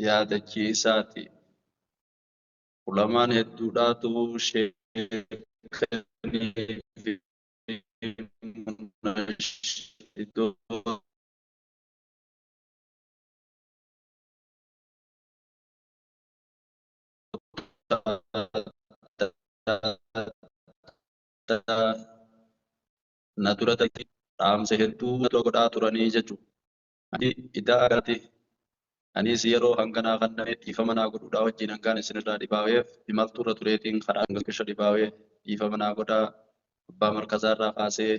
Yaadachiisaati. Ulamaan hedduudhaatu sheekanii fi munashidoota adda na dura dhaamsa hedduu na dura godhaa turanii jechuudha. Ani idaa kanatti anis yeroo hanganaa kan namee dhiifama naa godhuudhaa wajjin hangaan isinirraa dhibaaweef imaltuurra tureetiin karaa hangasha dhibaawee dhiifama naa godhaa. Abbaa markazaarraa kaasee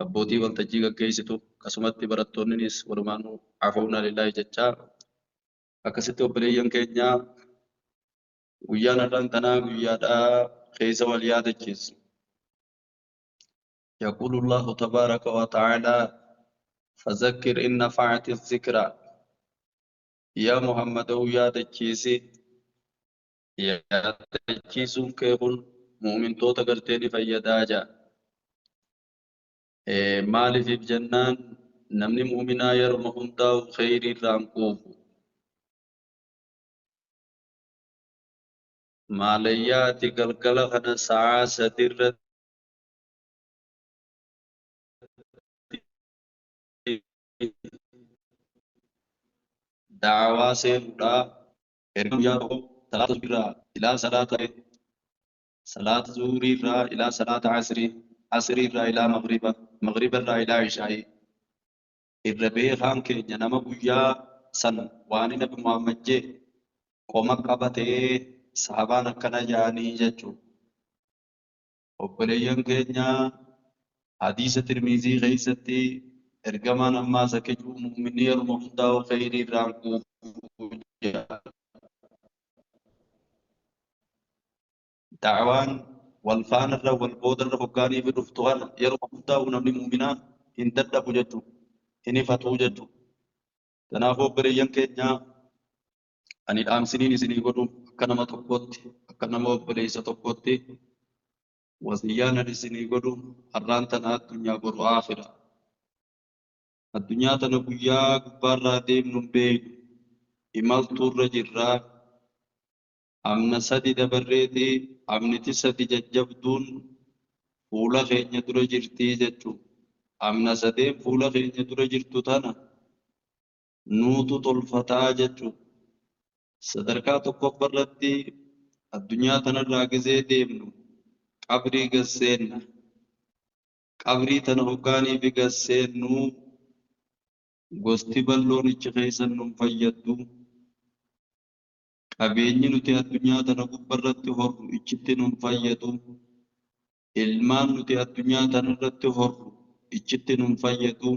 abbootii waltajjii gaggeessitu akkasumatti barattoonnis walumaanuu afuuna lillaahi jechaa akkasitti obboleeyyan keenya guyyaan har'aan tanaa guyyaadhaa keessa wal yaadachiisu. يقول الله تبارك وتعالى: فذكر إن نفعت الذكرى. يا محمد yaadachiisi, yaadachiisuun kee kun mu'mintoota gartee ni fayyadaa jaa. Maaliif jennaan namni mu'minaa yeruma hundaa'u kheyrii irraan quufu. Maalayyaati galgala kana sa'aa 3 irratti da'awaa seenuudha. Erga guyyaa tokko salaata irraa ilaa salaata salaata zuhurii irraa ilaa salaata asrii, asrii irraa ilaa maghriba, maghriba irraa ilaa ishaa'ii. Irra beekaan keenya nama guyyaa san waan Nabi Muhammad jee qoma qabatee sahabaan akkana jaanii jechuudha. Obboleeyyan keenya, hadiisa Tirmizii keessatti ergamaan ammaas akka jiru mu'minni yeruma hundaa'u kheyrii irraan quufu jedha. Da'awaan wal faanarra wal boodarra hoggaanii fi dhuftu kana yeruma hundaa'u namni mu'minaa hin dadhabu jechuudha. Hin ifatuu jechuudha. Kanaafuu obboleeyyan keenya, ani dhaamsiniin isinii godhu akka nama tokkootti, akka nama obboleessa tokkootti, wasiyyaan ani isinii godhu har'aan tana addunyaa, boru aakhira. Addunyaa tana guyyaa gubbaarraa deemnu hin beeknu. Imaltuurra jirraa. Amna 3 dabarreeti amniti 3 jajjabduun fuula keenya dura jirtii jechuudha. Amna sadeen fuula keenya dura jirtu tana nuutu tolfataa jechuudha. Sadarkaa tokkoffaa irratti addunyaa tanarraa gizee deemnu qabrii gasseenna. Qabrii tana hoggaanii fi gasseennu gosti bal'oon ichi keessan nun fayyaddu. Qabeenyi nuti addunyaa tana gubbarratti horru ichitti nun fayyadu. Ilmaan nuti addunyaa tanarratti horru ichitti nun fayyadu.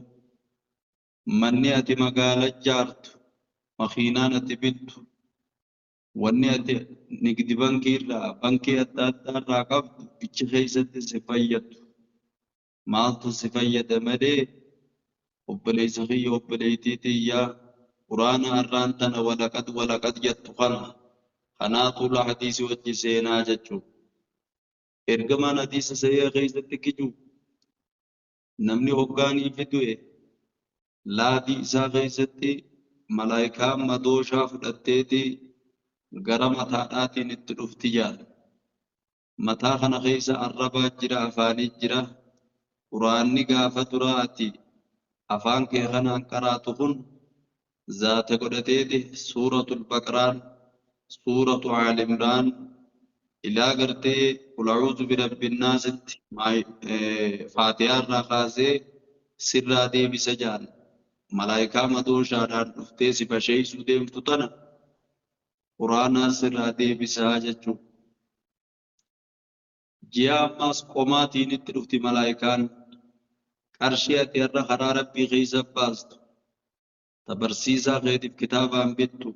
Manni ati magaala ijaartu, makiinaan ati bittu, wanni ati nigdi bankii irraa, bankii adda addaa irraa qabdu ichi keessatti si fayyadu. Maaltu si fayyada malee, obboleessa kiyya, obboleettii tiyyaa, Quraana har'aan tana walaqad walaqad jettu kana kanaatu la hadiisi wajji seenaa jechuudha. Ergamaan hadiisa sahiha keessatti kiju namni hoggaanii fi du'e laadii isaa keessatti malaayikaan madooshaa fudhatteeti gara mataadhaatiin itti dhufti jaala. Mataa kana keessa arrabaa jira, afaanii jira. Quraanni gaafa duraati afaan kee kanaan qaraatu kun zaata godhateeti suuratul Baqaraan, suuratu Aal Imraan ilaa gartee qul a'uudhu birabbin naasitti Faatihaa irraa kaasee sirraa deebisa jaan. Malaayikaa madooshaadhaan dhuftee si basheessuu deemtu tana Quraanaa sirraa deebisaa jechuudha. Ji'a ammaas qomaatiin itti dhufti malaayikaan. Qarshii ati har'a karaa Rabbii keessa baastu, ta barsiisaa keetiif kitaabaan bittu,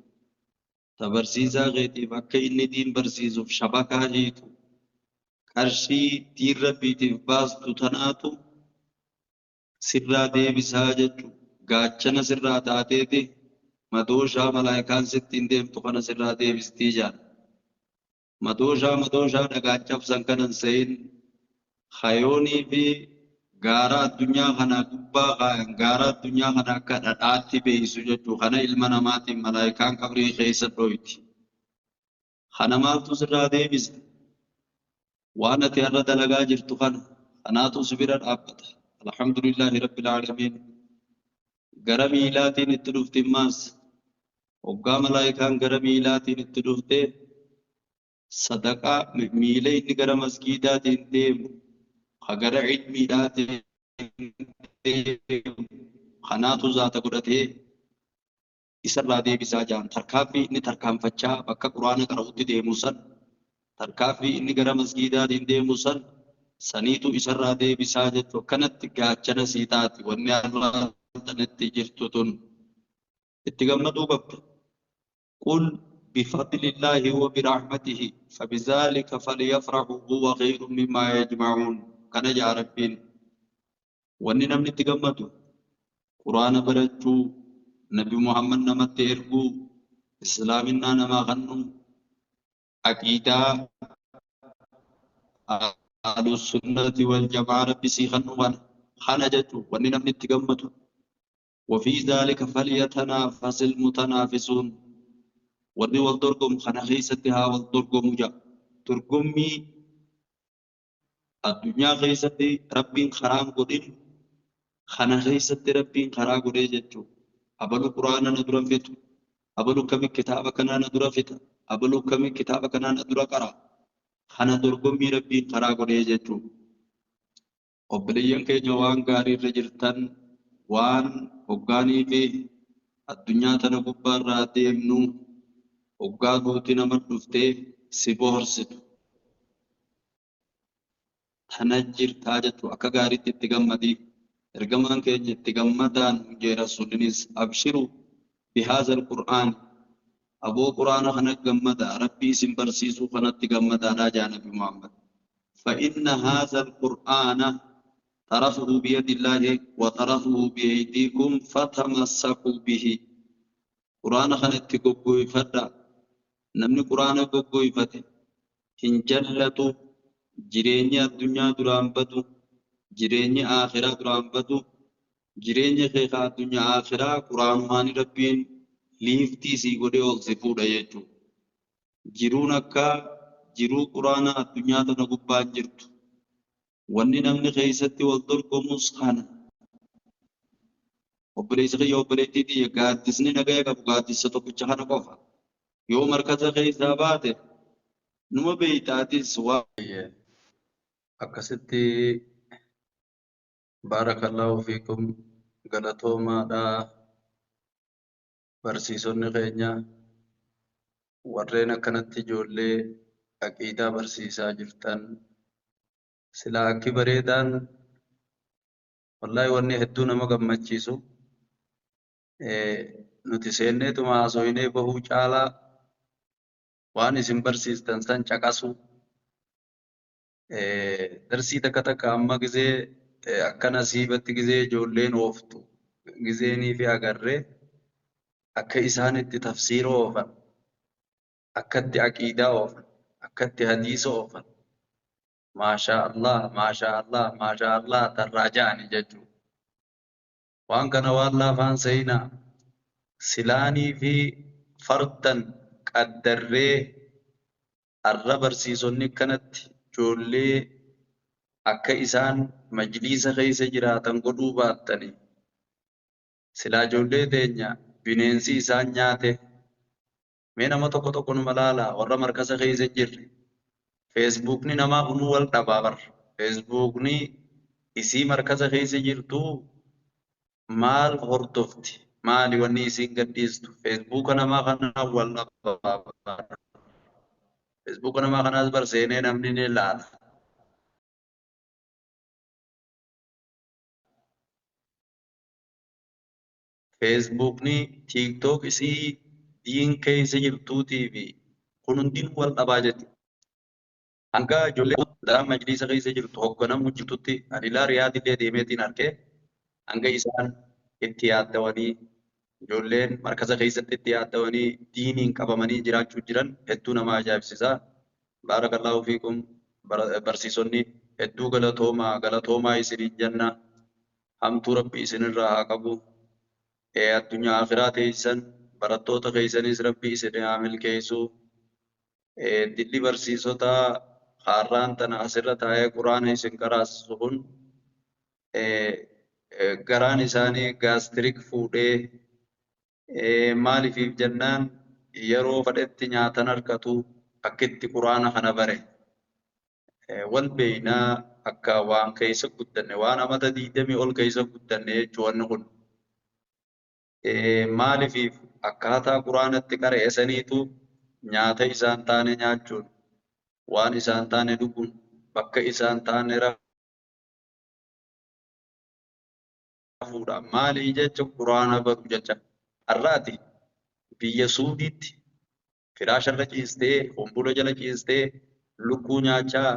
ta barsiisaa keetiif akka inni diin barsiisuuf shabakaa hiitu, qarshii diin Rabbiitiif baastu tanaatu sirraa deebisaa jechuudha. Gaachana sirraa taateeti madooshaa malaayikaan sittiin deemtu kana sirraa deebistii jaala. Madooshaa madooshaa dhagaan cabsan kanan se'in hayoonii fi Gaara addunyaa kana gubbaa kaayan, gaara addunyaa kana akka dhadhaatti beeysu jechuu kana ilma namaatiin malaayikaan qabrii keessa dhoyti. Kana maaltu sirraa deebisa? Waan ati har'a dalagaa jirtu kana kanaatu si bira dhaabbata. Alhamdulillaahi rabbil aalamiin. Gara miilaatiin itti dhufti maas hoggaa malaayikaan gara miilaatiin itti dhufte sadaqaa miila inni gara masgiidaatiin deemu ka gara ilmiidhaatiin deemu kanaatu zaata godhatee isarraa deebisaa jaan. Tarkaaffii inni tarkaanfachaa bakka quraana qara'utti deemu san, tarkaaffii inni gara masgiidaatiin deemu san saniitu isarraa deebisaa jechuu. Akkanatti gaachana sii taati wanni har'a tanatti jirtu tun itti gammaduu qabda. Qul bifadlillaahi wa birahmatihi fabizaalika falyafrahu huwa khayrun mimmaa yajma'uun. Kana jaa Rabbiin. Wanni namni itti gammadu quraana barachuu, Nabi Muhammad namatti erguu, islaaminaa namaa kennuu, aqiidaa ahlusunnati wal jamaa Rabbi sii kennuu kana jechuu wanni namni itti gammadu. وفي ذلك فليتنافس المتنافسون. Warri wal dorgomu kana keessatti haa wal dorgomu ja'a. Dorgommii addunyaa keessatti Rabbiin karaan godhin kana keessatti Rabbiin karaa godhee jechuudha. Abalu quraana na dura fitu, abalu kami kitaaba kanaa na dura fita, abalu kami kitaaba kanaa na dura qara. Kana dorgommii Rabbiin karaa godhee jechuudha. Obboleeyyan keenya waan gaarii irra jirtan, waan hoggaanii fi addunyaa tana gubbaarraa deemnu hoggaa duuti nama dhuftee si boharsitu. Tana jirtaa jechuudha. Akka gaariitti itti gammadii. Ergamaan keenya itti gammadaan jee rasuulinis abshiru bihaazal qur'aan. Aboo quraana kana gammadaa Rabbii isin barsiisuu kanatti gammadaadhaa jaa Nabi Muhammad. فإن هذا القرآن طرفه بيد الله وطرفه بأيديكم فتمسكوا به. قرآن خنت فدا نمني قرآن قوي hin jallatu, jireenya addunyaa duraan badu, jireenya akhiraa duraan badu, jireenya kee ka addunyaa akhiraa quraanumaan Rabbiin liiftii sii godhee ol si fuudha jechuudha. Jiruun akka jiruu quraana addunyaa tana gubbaan jirtu. Wanni namni keessatti wal dorgomus kana. Obboleessi kiyya, obboleettii tiyya, gaaddisni nagaya qabu gaaddisa tokkicha kana qofa. Yoo markaza keessaa baate numa beeytaatis waa. Akkasitti baarakallaahu fiikum, galatoomaadha barsiisonni keenya warreen akkanatti ijoollee aqiidaa barsiisaa jirtan. Silaa akki bareedaan wallaahi wanni hedduu nama gammachiisu nuti seenneetuma haasoyinee bahuu caalaa waan isin barsiistan san caqasu. Darsii takka takka amma gizee akkana siibatti gizee ijoolleen ooftu gizeenii fi agarree akka isaan itti tafsiira oofan, akka itti aqiidaa oofan, akka itti hadiisa oofan, maashaa Allah, maashaa Allah, maashaa Allah tarraa ja'ani jechuudha. Waan kana waan laafaan seenaa silaanii fi fardan qaddarree arra barsiisonni kanatti ijoollee akka isaan majliisa keessa jiraatan godhuu baattanii silaa ijoollee teenya bineensi isaan nyaate. Mee nama tokko tokko numa laalaa warra markasa keessa hin jirre. Feesbuukni namaa kunuu wal dhabaa bar. Feesbuukni isii markasa keessa jirtu maal hordofti? Maali wanni isiin gadhiistu? Feesbuuka namaa kanaa wal dhabaa bar. Feesbuuka namaa kanaas bar seenee namni ni ilaala. Feesbuukni tiiktook isii diin keessa jirtuutii fi kun hundinuu wal dhabaa jechuudha. Hanga ijoollee daran majliisa keessa jirtu hoogganamuu jirtutti ani ilaa Riyaadillee deemeetiin arkee hanga isaan itti yaaddawanii ijoolleen markaza keessatti itti yaaddawanii diiniin qabamanii jiraachuu jiran hedduu nama ajaa'ibsiisa. Baarakallaahu fiikum barsiisonni Hedduu galatoomaa galatoomaa isiniin jenna. Hamtuu Rabbi isinirraa haa qabu. Addunyaa akhiraa teessan barattoota keessanis Rabbi isin haa milkeessu. Dilli barsiisota har'aan tana asirra taa'ee quraana isin qaraasisu kun garaan isaanii gaastirik fuudhee maaliif jennaan yeroo fedhetti nyaatan harkatu akkitti quraana kana bare. Wal beeynaa akka waan keessa guddanne waan amata 20 ol keessa guddanne jechuu wanni kun. Maaliif akkaataa quraanatti qara'e saniitu nyaata isaan taane nyaachuun waan isaan taane dhuguun bakka isaan taane rafuudha. Maalii jecha quraana baru jecha har'aati biyya Suudiitti firaasharra ciistee hombula jala ciistee lukkuu nyaachaa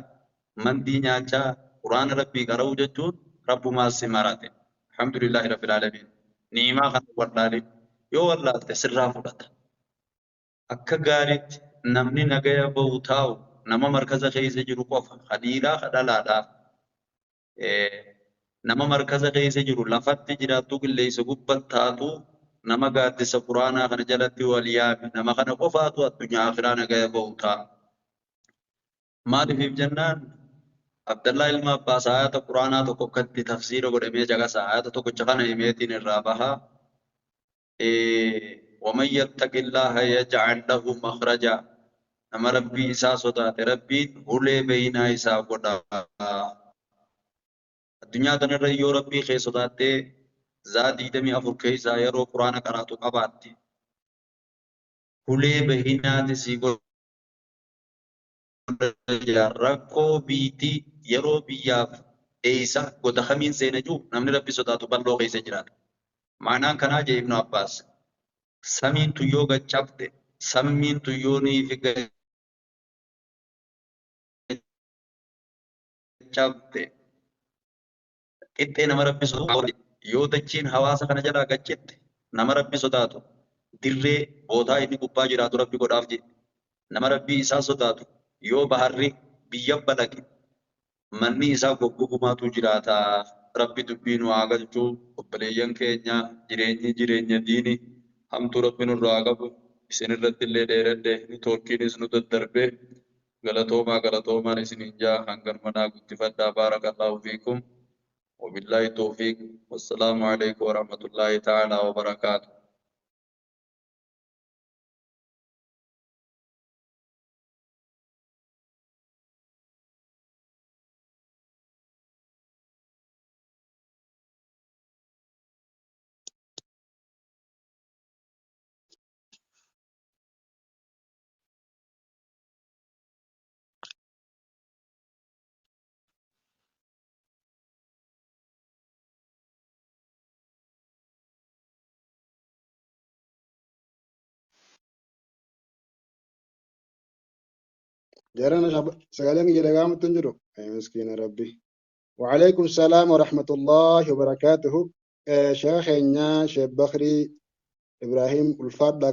mandii nyaachaa quraana rabbii qara'uu jechuun rabbumaas si marate. Alhamdulillahi rabbil aalamiin. Ni'imaa kana wallaale yoo wallaalte sirraa fudhata. Akka gaariitti namni nagaya bahu taa'u nama markaza keessa jiru qofa ka dhiiraa ka dhalaadhaa. Nama markaza keessa jiru lafatti jiraattuu qilleensa gubbatti taatu nama gaaddisa quraanaa kana jalatti wal yaame nama kana qofaatu addunyaa akhiraa nagaya bahu taa'a. Maaliif jennaan Abdallaa ilma Abbaas ayata quraanaa tokko akkatti tafsiira godhamee caqasa ayata tokkicha kana himeetiin irraa baha. ومن يتق الله يجعل له مخرجا nama rabbii isaa sodaate rabbiin ulee beeynaa isaa godha. Addunyaa kanarra yoo rabbii kee sodaattee zaa 24 keessaa yeroo quraana qaraatu qabaatte ulee behinaati si godha. Rakkoo biitii yeroo biyyaaf eeysa goda kamiin seena jiru namni rabbi sodaatu bal'oo keessa jiraata. Maanaan kanaa jee Ibnu Abbaas samiin tuyyoo gaccabde sammiin tuyyoonii fi gaccabde qixxee nama rabbi sodaatu yoo dachiin hawaasa kana jalaa gaccitte nama rabbi sodaatu dirree bootaa inni gubbaa jiraatu rabbi godhaaf jedhe. Nama rabbii isaa sodaatu yoo baharri biyya balaqe manni isaa goggogumaatu jiraata. Rabbi dubbii nu haa galchu obboleeyyan keenya jireenyi jireenya diini hamtuu rabbi nurraa haa qabu isin irratti illee dheeradhe toorkiinis nu daddarbe galatoomaa galatoomaan isiniin jaa hangan manaa guddifadhaa baarakallahu fiikum وبالله التوفيق والسلام عليكم ورحمة الله تعالى وبركاته. Jarana sagaleen kiyya dhaga'amutti hin jiru. Miskiina Rabbi. وعليكم السلام ورحمة الله وبركاته. Sheekha keenya Sheekh Bakrii Ibrahim ulfaadha.